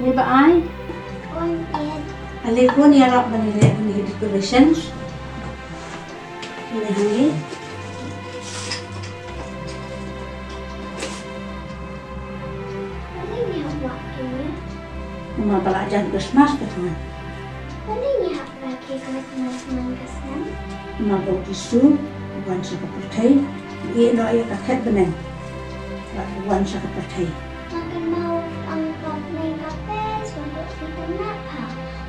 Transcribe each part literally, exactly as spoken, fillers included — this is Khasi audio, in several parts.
Ni ba ai? Wan ien. Ale khun, ïarap ban leh kine decorations. Kine hangne. Ani ngi hap wad kine. Namar ba la jan Christmas te khun. Ani ngi hap wad ki Christmas man ka snem. Namar ba u Jisu u wan sha ka pyrthei, u ïeh noh ïa ka khet bneng bad u wan sha ka pyrthei. Nga kynmaw tang ka bneng ka bes ban ïoh phi kynnoh ha.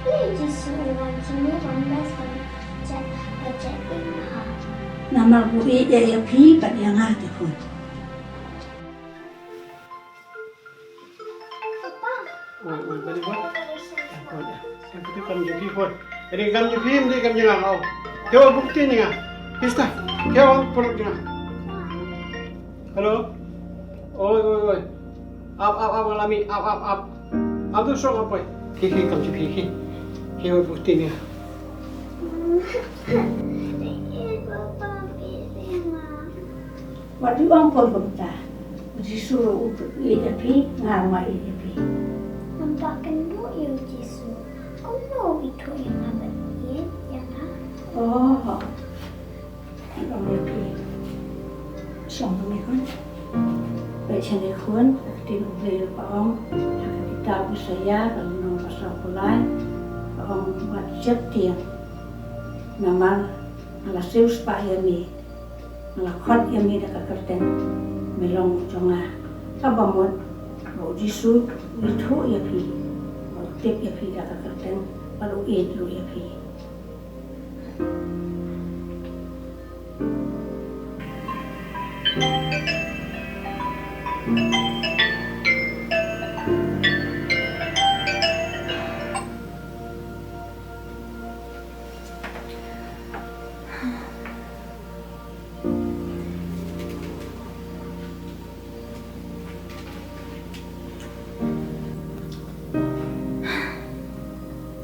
Balei u Jisu u wan shane, wan bes ban jet, ban jet ïing ha? Namar ba u ïeit ïa phi bad ïa nga te khun. Papa. Oi, oi, balik, balik. Papa, balik. Yang itu kam jadi pun. Jadi kam jadi, jadi kam jangan kau. Kau bukti ni ah. Pista. Kau perut ni ah. Hello. Oi, oi, oi. Ap, ap, ap, ngalami. Ap, ap, ap. Ap tu song apa? Ki, ki, kam jadi ki. Kau bukti ni ah. Papa, pilih, Ma. Wat ju ong poi kumta. U Jisu ruh u ïeit ïa phi, nga ruh nga ïeit ïa phi. Nampak kynduh ïa u Jisu. Kumno u ithuh ïa nga bad ïeit ïa nga? Oh. Ngan ong ïa phi. Shong hangne khun. Peit shane khun, ka ktien U Blei ruh ka ong ha ka kitab u Isaïah, ka lynnong ba sawphew lai, ka ong, wat sheptieng. Namar nga la siewspah ïa me. Nga la khot ïa me da ka kyrteng, me long jong nga. Kaba mut ba u Jisu u ithuh ïa phi, ba u tip ïa phi da ka kyrteng, bad u ïeit ruh ïa phi.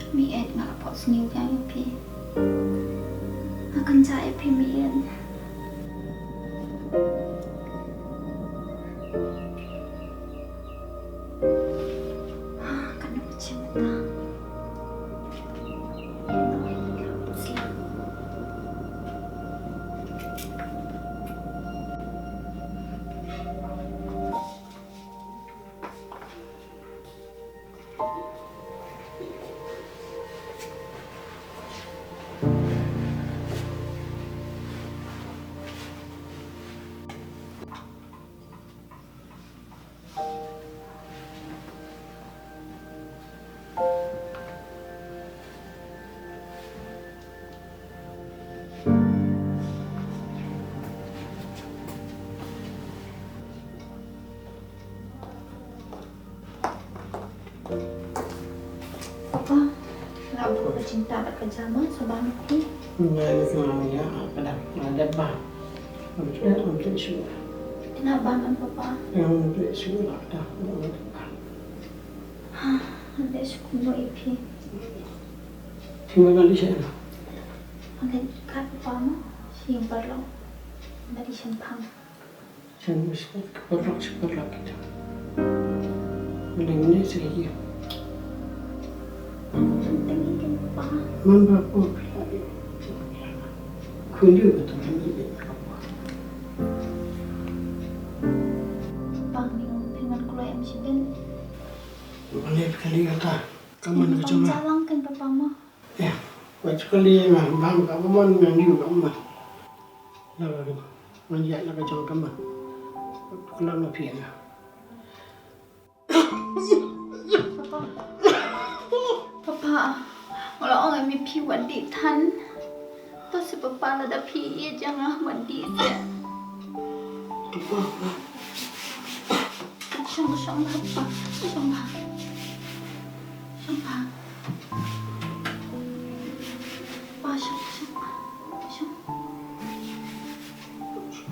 Meieit, nga la phohsniew ïa phi. Nga kynjah ïa phi, Meieit. Papa, nga buh ka jingbam bad ka jama, sa bam ïa phi. Nga ïa ka nga ïa ka dang nga dep bam. Ngam treh, ngam treh shuh. Te nga bam em, Papa? Ngam treh shuh, nga dang nga dep bam. Ha, nga dei shuh kumno ïa phi. Phi ma nga dei sha em? Nga dei kat, Papa, mo, sha ïing paralok. Nga dei sha phang. Shen bishkit ka paralok shi paralok kita. Mending ni segi. Ang penting ikan pa. Man ba ko pila di. Kundi betul ni di apa. Pang ni phi ngan kloi em shibin. Boleh kali kata. Kaman ka jong nga. Jalang kan papa mo. Ya, wat kali ma bam ka mon ngan yu ka mon. La ka jong. Ngan ïa la ka jong ka mon. Kala na phi na. Papa. Papa. Nga la ong ïa phi wat dih than. To si papa, lada phi ïeit ïa nga, wat dih seh. Papa. Shong, shong bha, papa. Shong bha. Shong bha. Papa, shong, shong. Shong. Shong.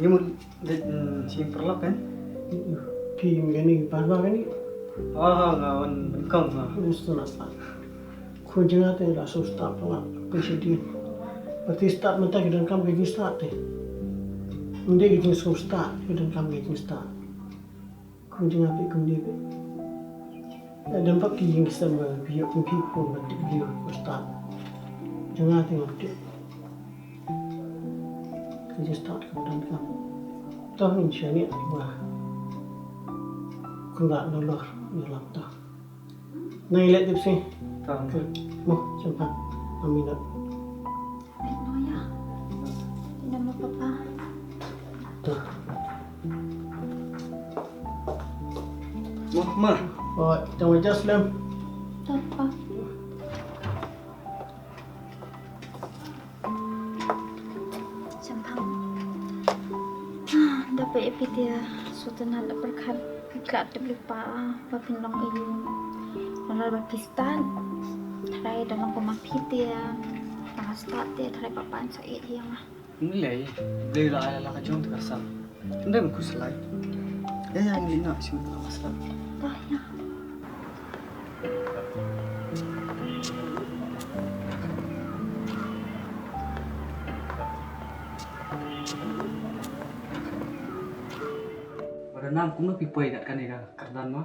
Ni mut dei, mm, sha ïing paralok kan? Ki ïa kane, barbar kane. Ah, nga wan ban kong nga. Mr. Napa. Khun jong nga te la shu start pynlap pynshadien. Ba te start mynta ki donkam ka jingstart te. Ym dei ka jingsngewstart, ki donkam ka jingstart. Khun jong nga phi kumne phi. Ïa don pat ki jingsem ba phi ïoh kum phi khun ba tip briew ba start. Jong nga te ngam tip. Ka jingstart ka ba donkam. To ngin shaniah ba Kynrad Nalor ïalam to. Nang ïaleh tipsngi. Tang. Mo, Shemphang. Aminot. Peit noh ïa. Peit noh mo papa. To. Mo, ma. Oh, tang wajah slem. To, pa. Shemphang. Ah, da peit ïa phi te shu tynnad da pyrkhat. Phi khlad tip lypa ba phin long ïa u. Lada ba phi start. Tharai da long kum ma phi te. Ba start te tharai ba pan sa ïeit ïa nga. Ngi lei, Blei la ai la ka jong te ka sam. Ym dei ban khuslai. Ïa, ïa, ngi lei noh shu ka sam. Dah, ïa. Ba da nang kumno phi poi kat kane ka kyrdan ma?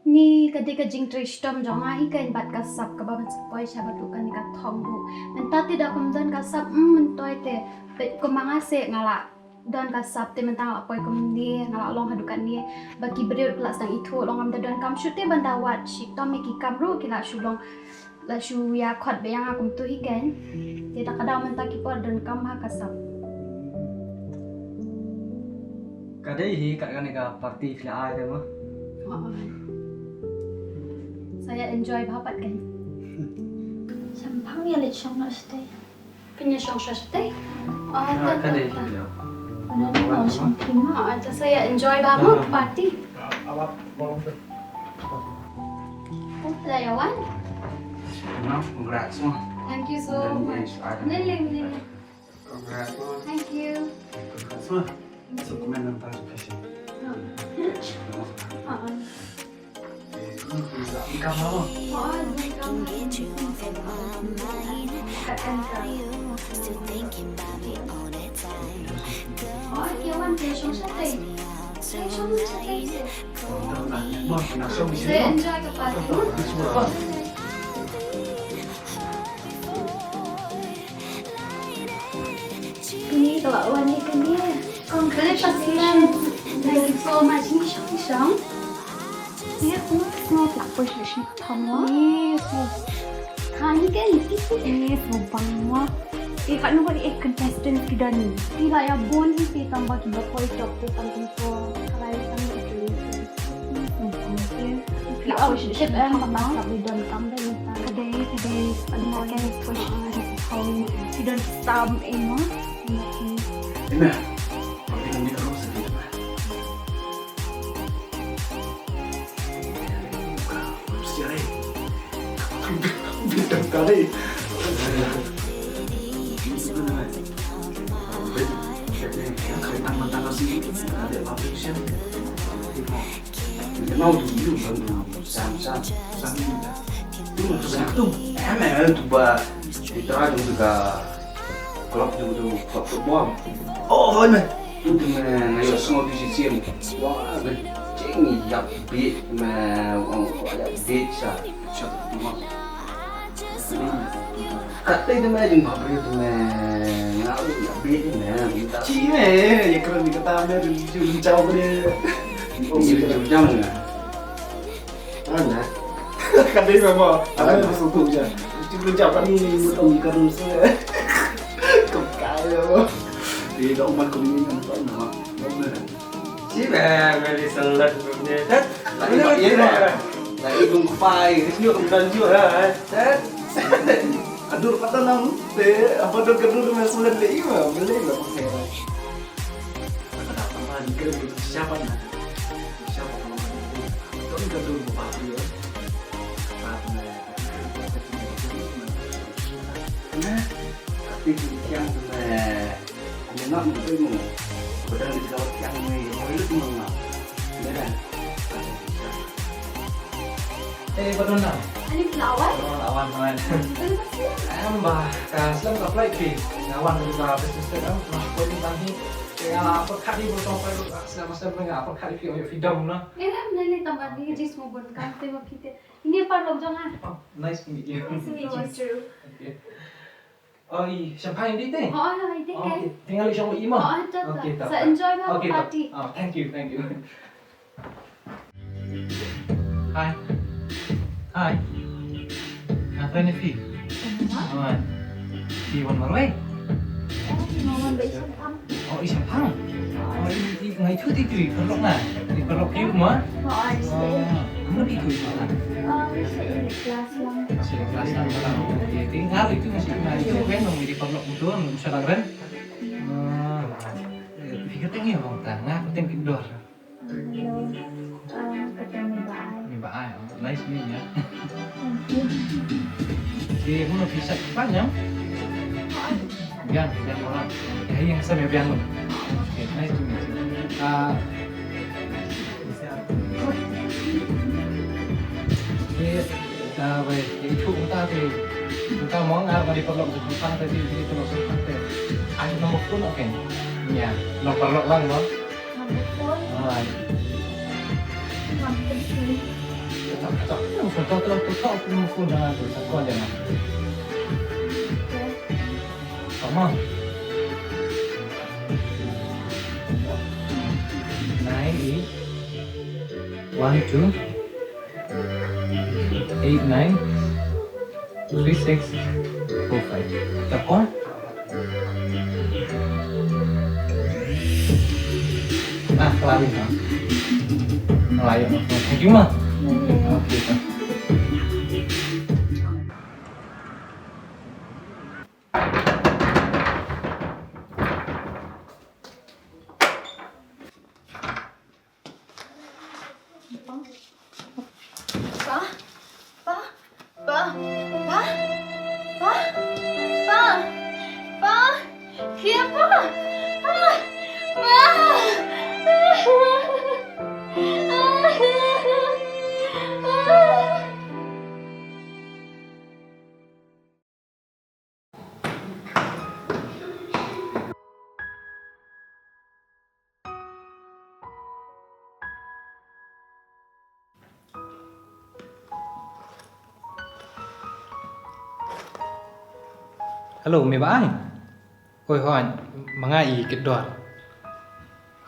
Ni ka dei ka jingtrei shitom jong nga hi kein bad ka sap kaba ban sa poi sha bad u kane ka thong ruh. Mynta te da kum don ka sap, mm, myntoi te. Peit kum ma nga se nga la don ka sap te mynta nga la poi kumne, nga la long haduh katne. Ba ki briew ruh ki la sdang ithuh, long ngam da donkam shuh te ban da wad shitom ïa ki kam ruh ki la shu long. La shu ïa khot beit ïa nga kumto hi kein. Te da ka daw mynta ki por donkam ha ka sap. Ka dei hi kat kane ka party phi la ai te ma. Oh, oh. Sa ïa enjoy bha pat kein. Shemphang ïa leit shong noh shatei. Phin ïa shong sha shatei. Ah, ah, ta, ka ta, dei ta. Hi ïa. Ano ni mo shong phi ma. Ah, ta sa ïa enjoy bha mo party. Thank you so much. Congrats, ma. Lili, lili. Congrats, ma. Thank you. Congrats, ma. So, comment and clarification. Ah. Ah. Eh, ini pun tak nikah, ma. Ah, nikah, ma. Oh, okay, wan, okay, shong shatei. Shong shatei. Enjoy ka party. Kane ka la wan ïa kane. Congratulations. Thank you so much. Ngi shong, ngi shong. Ïa, kumno sngewbha poi sha shnong. Yes, yes. Ha, ni kan, ni kan. Yes, mo bang mo. Eh, katno ba eh contestant ki don. Ki la ïa bun hi ki tang ba ki ba poi top te tang ki ko. Ka la ïa tang ki. Yes, mo bang mo. Ki la poi sha shnong, tang ba ki don kam da ni. Ka dei, ka dei. Ano ka poi sha shnong. Ki don sam eh mo. Ina. Ina. Club jong tu, club football. Oh, hoi me. Tu tu me nga ïoh sngew tu shisien. Wah, ka jingïap bieit me, wah, ïap bieit sha. Sha tu ma. Katei tu me jingbhabriew tu me nga ïap bieit me. Chi me, ïa kren kata me rin jam me. Rin jam me. Ano? Ka dei mo. Ano mo sngewthuh ïa. Mesti belanja kat ni, mut ong kat ni. Kau kaya mo. Di dok man kau ni kan kau nama. Mana? Chi me, me di salad ni. Tat. Lagi mak ye ma. Lagi dong kupai. Di sini kau dan juga. Tat. Aduh, kata nam te, apa dong kedua dengan salad lagi ma. Boleh lah pakai. Kata apa ni kira siapa na? Siapa kalau kau ni kedua bapak dia. Tapi yang tu me, aku nak mau tu mau. Padahal di dalam yang ni, mau itu mau nak. Eh, ba don na? Ani flower? Flower, flower, flower. Em, ba ka slem ka flight phi. Nga wan ka business trip, em, mas poi ni tang hi. Nga pyrkhat hi ba tong flight, slem slem nga pyrkhat hi phi, phi dom na. Em, em, ni ni tang ba ni jis mo bon kam te ma phi te. Ini parlok jong nga. Oh, nice to meet you. Nice to meet you too. Okay. Oh, i champagne di te? Oh, oh, i te. Oh, okay. Tinggal i shong i ma. Oh, oh, ta, ta. Okay, ta. Sa enjoy ma party. Oh, thank you, thank you. Hi. Hi. Ngatai ne phi? Hi. Phi wan marwei? Oh, i shong pang. Oh, i shong pang. Oh, i, i, nga ithuh te itu i paralok nga. I paralok phi mo? Oh, i. Kumno phi ithuh itu nga? Oh, i class lang. Sa class lang. Okay. Te nga ithuh nga shu, nga ithuh kren, nga ithuh paralok itu, nga shu la kren. Ah, phi kyrteng ïa bang ta, nga kyrteng Kit Dor. Hello. Ah, kyrteng Mei Ba Ai. Mei Ba Ai, oh, nice name, yeah. Thank you. Okay, kumno phi sah, phi biang? Biang, biang orang. Ya, yang sama biang. Okay, nice to meet you. Ah, okay, ah, wei, itu uta te, uta mo nga ba di paralok sa pang te, di, di paralok sa pang te. Ai, nombor phone, okay. Ya, nombor paralok lang mo. Number four. Alright. Number three. Tok, tok, tok, tok, tok, tok, tok, tok, tok, tok, tok, tok. Okay. Come on. Nine, eight. One, two. Eight, nine, three, six, four, five. Dah on? Ah, kelar ni, ha? Kelar, ya. Thank you, ma. Okay, sir. Pa, pa, pa, pa, pa, pa, pa, pa, pa, pa, pa. Hello, Mei Ba Ai. Oi, hooid, ma nga i Kit Dor.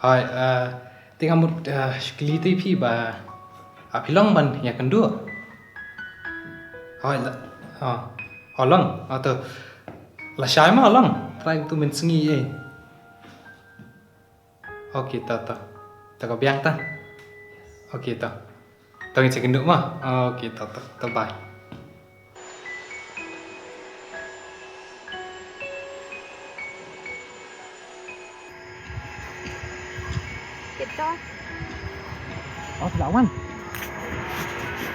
Hooid, eh, te nga mut, eh, shu kylli te phi ba, ah, phi long ban ïakynduh. Hooid, la, oh, oh, long, oh, to. Lashai ma long, trai tu mynsngi, eh. Okay, to, to. To ka biang ta. Okay, to. To ngin sa kynduh ma. Okay, to, to, to, bye. Kito. Oh, phi la wan.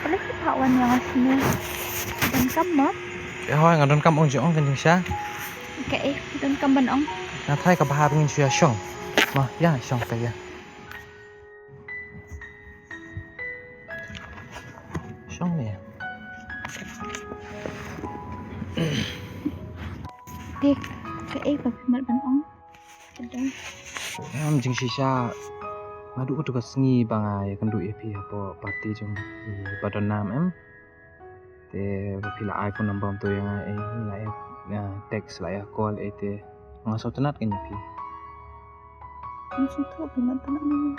Balei phi la wan ïa nga shane? Donkam mo? Ïa hooid, nga donkam ong jong ong kan jingshisha. Kaei, donkam ban ong. Nga tharai ka bha ba ngin shu ïa shong. Mo, ïa shong ka ïa. Shong ne. Te kaei ba phi mut ban ong? Em, jingshisha nga duh kato ka sngi ba nga ïakynduh ïa phi hapoh party jong i Ba Don Nam, em. Te ba phi la ai phone number to ïa nga, eh, la ïa, eh, text, la ïa call, eh, te nga sngewtynnat kein ïa phi. Nga sngewthuh phi mut ban ong.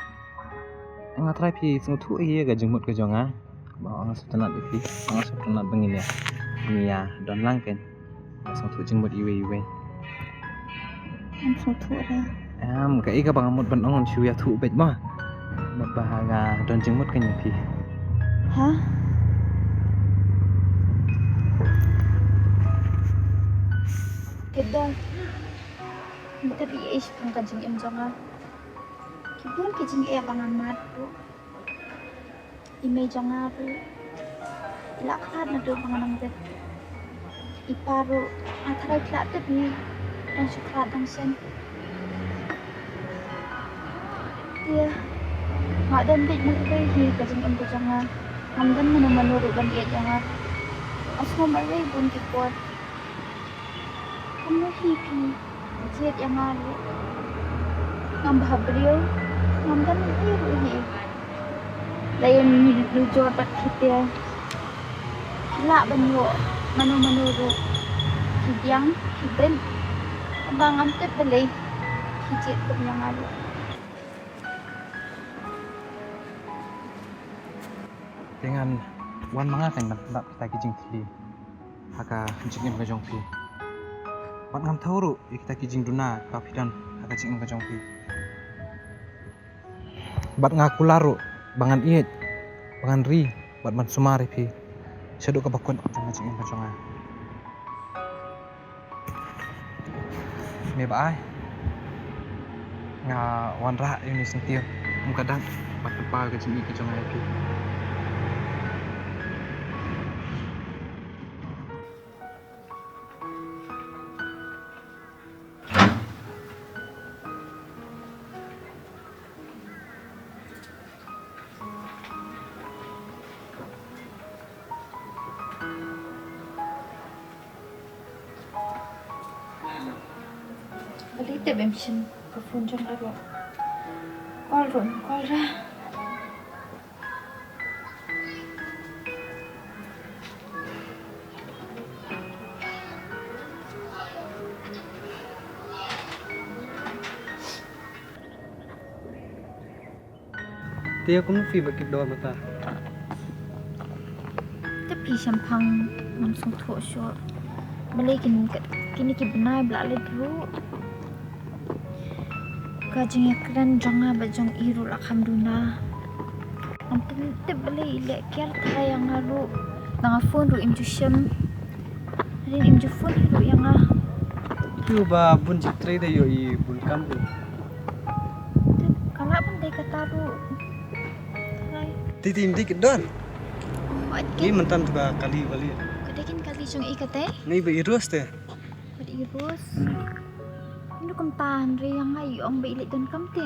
Nga tharai phi sngewthuh ïa ka jingmut ka jong nga. Ba nga sngewtynnat ïa phi, nga sngewtynnat ba ngin ïa, ngin ïa don lang kein. Nga sngewthuh jingmut iwei iwei. Ngam sngewthuh re. Em, kaei kaba nga mut ban ong, ngan shu ïathuh beit mo. Mut ba nga don jingmut kein ïa phi. Ha? Kito. Mynta phi ïa ïeit shaphang ka jingim jong nga. Ki bun ki jingeh ba nga mad ruh. I mei jong nga ruh i la khlad naduh ba nga nang rit. I pa ruh nga tharai phi la tip hi, dang shu khlad dang shen. Te Nga don beit marwei hi ka jingim ka jong nga. Ngam don mano mano ruh ban ïeit ïa nga. Nga sngew marwei bun ki por. Kumno hi phi jied ïa nga ruh? Ngam bha briew, ngam don ei ruh hi. La ïa nujor bad phi te. Lah ban ïoh mano mano ruh. Phi biang, phi bit. Haba ngam tip balei phi jied kum ïa nga ruh. Te ngan wan ma nga kan ban lap kita ki jingthylli ha ka jingim ka jong phi. Bad ngam thaw ruh ïa kita ki jingduna kaba phi don ha ka jingim ka jong phi. Bad nga kular ruh ba ngan ïeit, ba ngan ri, bad ban sumar ïa phi shaduh kaba kut jong ka jingim ka jong nga. Me ba ai, nga wanrah ïa une u syntiew kum ka dak ban pynpaw ïa ka jingïeit ka jong nga ïa phi. Balei te bym shim ka phone jong nga ruh? Call ruh ym call ra. Te ïa kumno phi ba kit dor mynta? Te phi shemphang ngam sngewthuh shuh. Balei kin, kine ki bnai ba la leit ruh ka jingïakren jong nga bad jong i ruh la kham duna. Ngam tip balei i leh kiar tharai ïa nga ruh. Nga phone ruh im ju shim. Rin im ju phone hi ruh ïa nga. Phi ba bun jingtrei da ïoh i bun kam ruh. Te ka lah ban dei kata ruh. Trai. Ti ti ti ki don. Wat ki. Ni mynta tu ka kali bali. Ka dei kin kali jong i kata. Ni ba i Ros te. Wat i Ros. Hmm. Ni kumta hynrei ïa nga i ong ba i leh don kam te.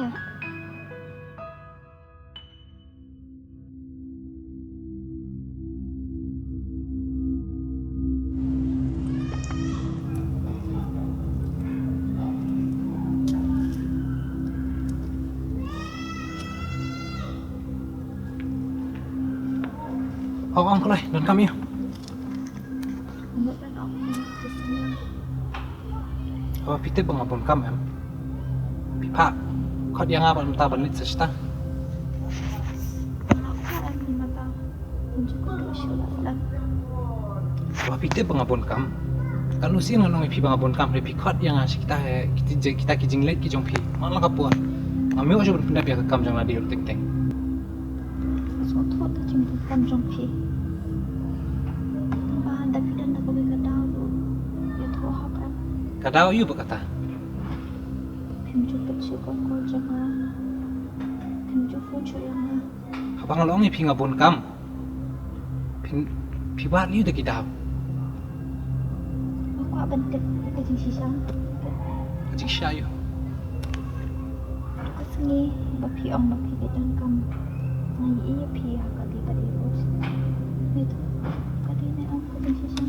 Ong, ong, kloi, donkam ïa. Haba phi tip ba nga bun kam em, phi phah khot ïa nga bad mynta ban leit sa sha ta. Haba phi tip ba nga bun kam, katno sien ngan ong ïa phi ba nga bun kam, hynrei phi khot ïa nga sha kita, kita, kita ki jingleit ki jong phi man la ka por. Ngam ïoh shuh ban pyndep ïa ka kam jong lade ruh teng teng. Nga sngewthuh da ka jingdonkam jong phi. Tangba haba phi don da kawei ka daw ruh, ïathuh hok em. Ka daw aïu ba kata? Phim ju peit shuh ka call jong nga. Phim ju phone shuh ïa nga. Haba nga la ong ïa phi nga bun kam, phi, phi wad aïu da ki daw? Nga kwah ban tip ïa ka jingshisha. Ka jingshisha aïu? Ka sngi ba phi ong ba phi leit donkam, nga ïohi ïa phi ha kali bad i Ros. Nito ka dei ne em ka jingshisha?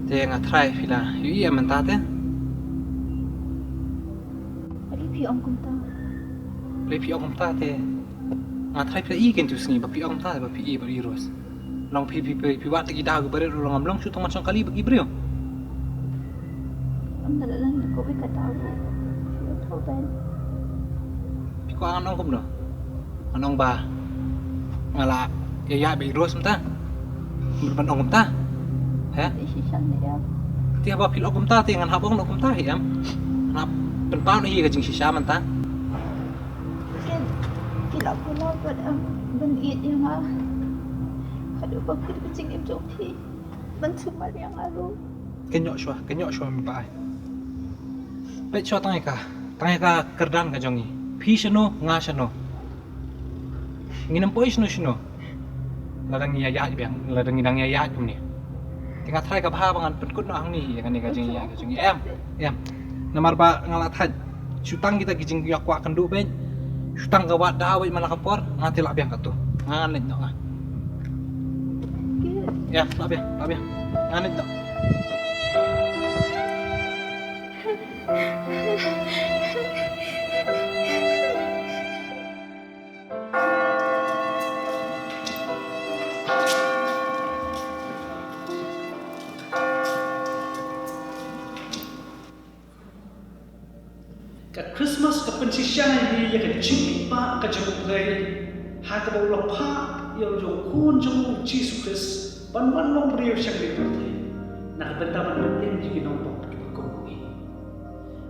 Te nga tharai phi la ïohi ïa mynta te. Balei phi ong kumta? Balei phi ong kumta te? Nga tharai phi la ïohi keiñ tu sngi ba phi ong kumta ba phi ïohi bad i Ros. Long phi, phi, phi, phi wad da ki daw kiba rit ruh long ngam long shuh tang ban shong kali bad ki briew. Ym da la long da kawei ka daw ruh. Phi ïathuh ban. Phi kwah ngan ong kumno? Ngan ong ba nga la ïaid bad i Ros mynta. Ban ong kumta. He? Te shisha ne em. Te haba phi la ong kumta te ngan hap ong noh kumta hi em. Ngan hap pynpaw noh hi ka jingshisha mynta. Ki, ki la kular bad em ban ïeit ïa nga. Haduh ba kut ka jingim jong phi ban sumar ïa nga ruh. Kynnoh shuwa, kynnoh shuwa me ba ai. Peit shuwa tang ïa ka, tang ïa ka kyrdan ka jong ngi. Phi shano, nga shano. Ngin ym poi shano shano. Lada ngi ïaid biang, lada ngi dang ïaid kumne. Te nga tharai ka bha ba ngan pynkut noh hangne ïa kane ka jingïaid ka jong ngi. Em, em. Namar ba nga la thait. Shu tang kita ki jingïakwah kynduh beit. Shu tang ka wad da beit man la ka por. Nga te lah biang katto. Nga ngan leit noh nga. Ïa, lah biang, lah biang. Nga leit noh. Ka Christmas ka pynshisha ïa ngi ïa ka jingkitbah ka jong U Blei, ha kaba u la phah ïa u jong u Khun jong u Jisu Khrist ban wan long briew sha kane ka pyrthei na ka bynta ban pynim ïa ki nongpop kiba kum u ngi.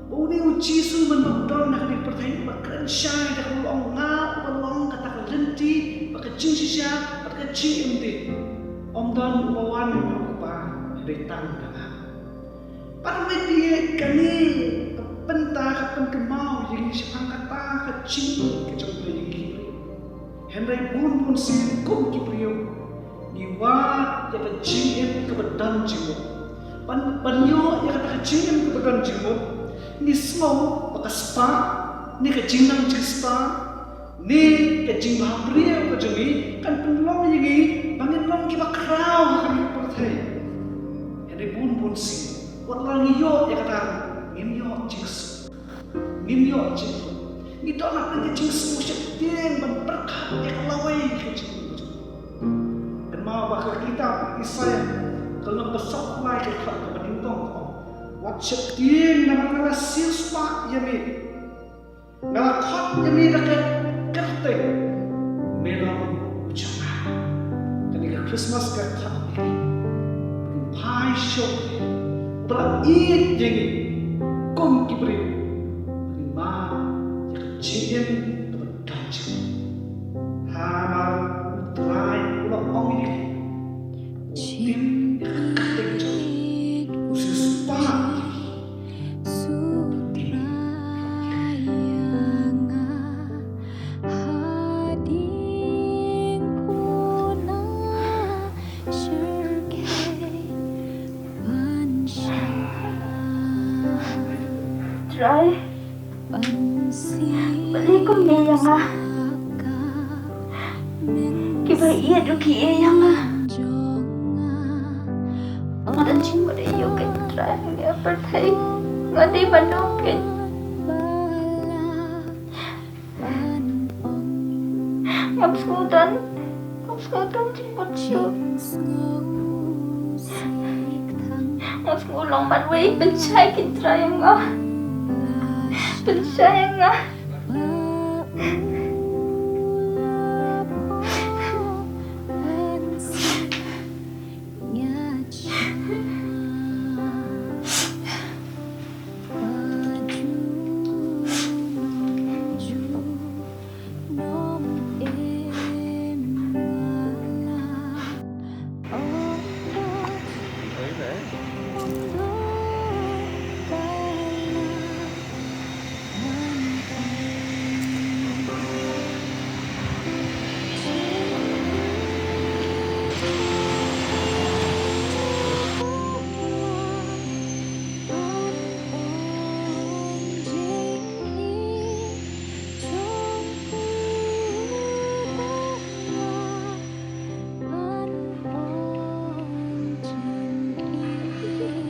Ba une u Jisu mynba u don ha kane ka pyrthei u la kren shai da kaba u ong, nga uba long kata ka lynti bad ka jingshisha bad ka jingim dei. Ym don uba wan ha u Kpa hynrei tang da nga. Bad mynta kane ka bynta ka pynkynmaw ïa ngi shaphang kata ka jingim ka jong U Blei ïa ngi ki briew. Hynrei bun bun sien kum ki briew ngi wad ïa ka jingim kaba don jingmut. Ban, ban ïoh ïa kata ka jingim kaba don jingmut, ngi sngew ba ka spah ne ka jingnang jingspah ne ka jingbahabriew ka jong ngi kan pynlong ïa ngi ba ngin long kiba khraw ha kane ka pyrthei. Hynrei bun bun sien wat la ngi ïoh ïa kata, ngim ïoh jingsuk. Ngim ïoh jingmut. Ngi don ha ka jingsuk sheptieng ban pyrkhat ïa ka lawei ka jingmut. Kynmaw ba ka kitab Isaiah ka lynnong ba saw lai ka dkhot kaba nyngkong ka ong, wat sheptieng namar nga la siewspah ïa me. Nga la khot ïa me da ka kyrteng, me long u jong nga. Kane ka Christmas ka khot ïa ngi ba ngin phai sha U Blei uba la ïeit ïa ngi kum ki briew, ba ngin mad ïa ka jingim kaba don jingmut. Namar U Trai u la ong ïa ngi, u tip ïa ka kyrteng jong ngi, u siewspah ïa ngi. Trai, balei kumne ïa nga? Kiba ïeit ruh ki ïeit ïa nga. Nga don jingmut aïu keiñ Trai ha kane ka pyrthei? Nga dei mano keiñ? Ngam sngewdon, ngam sngewdon jingmut shuh. Ngam sngew long marwei, pynshai keiñ Trai ïa nga. Pynshai ïa nga.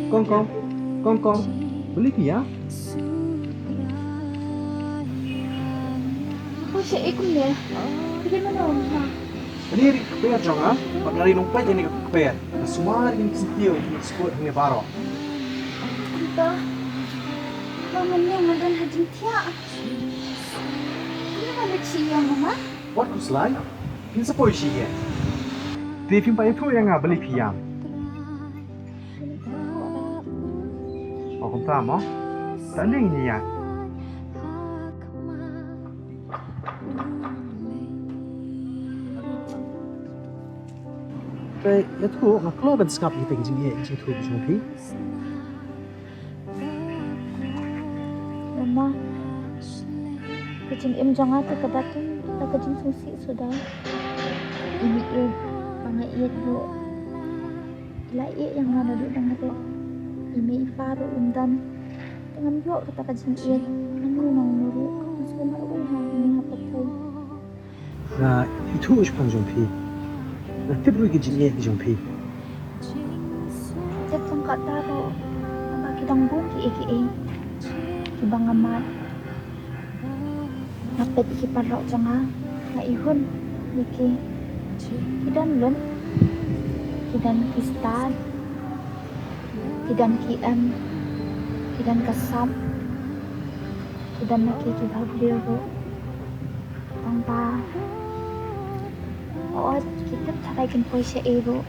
Kong kong, kong kong, balei phi ïam? Ko sha ikum ne. Phi mano ma? Kane ri kper jong nga, bad nga ri nongpeit ïa kane ka kper. Nga sumar ïa kine ki syntiew, kine ki skur, kine baroh. Kumta, ba mynne nga don ha jingthiah. Kine ba leit sha ïing mama. Wat khuslai, phin sa poi sha ïing. Te phim pat ïathuh ïa nga balei phi ïam. O kumta mo. Tang dei ngin ïa. Te ïathuh, nga kloi ban sngap ïa ki jingeh jingïathuh jong phi. Mama, ka jingim jong nga te ka dap da ka jingsngewsih suda. I mei i pa nga ïeit ruh, i la ïeh ïa nga naduh dang rit. I mei i pa ruh im don. Ngam ïoh kata ka jingïeit. Nangno nangno ruh, nga sngewbha marwei ha ine ha pyrthei. Nga ithuh shaphang jong phi. Nga tip ruh ki jingïeit jong phi. Tip tang kata ruh, ba ki dang bun kiei kiei kiba nga mad. Nga peit ïa ki paralok jong nga, nga ihun ïa ki. Ki don lut, ki don ki stad, ki don ki em, ki don ka sap, ki don na ki kiba briew ruh. Tang ba, ot, ki tip tharai kin poi shaei ruh,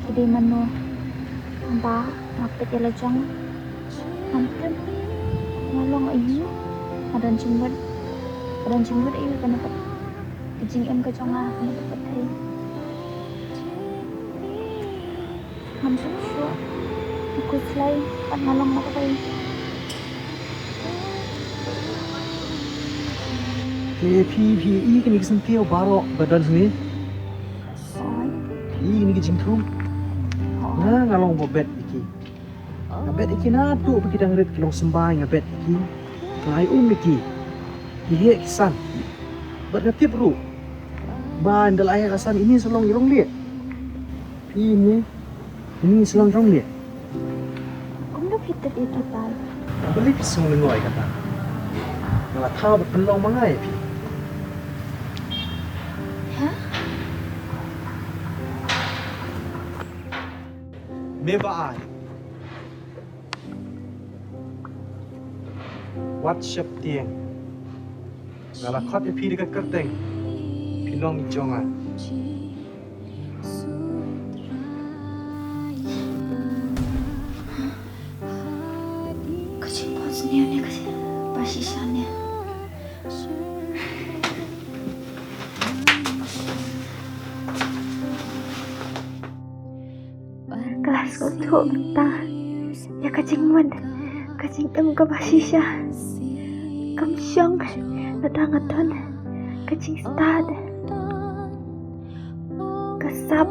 ki dei mano. Tang ba nga peit ïa la jong, ngam tip nga long aïu, nga don jingmut, nga don jingmut aïu kane ka, ka jingim ka jong nga kane ka pyrthei. Ngam sngewsuk, nga khuslai bad nga long marwei. Te phi, phi i kine ki syntiew baroh ba don hangne? Oi. Phi i kine ki jingthung? Oi. Nga, nga long ba bet ïa ki. Nga bet ïa ki naduh ba ki dang rit ki long symbai, nga bet ïa ki. Nga ai um ïa ki. Ki heh ki san. Bad nga tip ruh ba ynda la ai ka san, ine sa long i rong lieh. Phi ine, ine sa long i rong lieh. Kumno phi tip ïa kita? Balei phi sngew lyngngoh ïa kata? Nga la thaw bad pynlong ma nga ïa phi. Ha? Me ba ai. Wat sheptieng. Nga la khot ïa phi da ka kyrteng. Phi long i jong nga. Ka jingphohsniew ne ka jingpashisha ne. Ka la sngewthuh mynta ïa ka jingmut, ka jingim kaba shisha. Kam shong lada nga don ka jingstad, ka sap,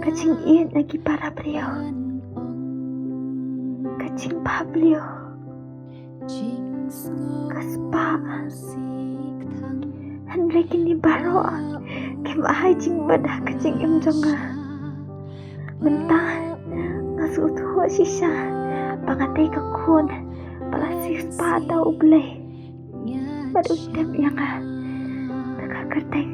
ka jingïeit na ki para briew, ka jingbhabriew, ka spah. Hynrei kine baroh kim ai jingmut ha ka jingim jong nga. Mynta nga sngewthuh shisha ba nga dei ka khun ba la siewspah da U Blei bad u tip ïa nga da ka kyrteng.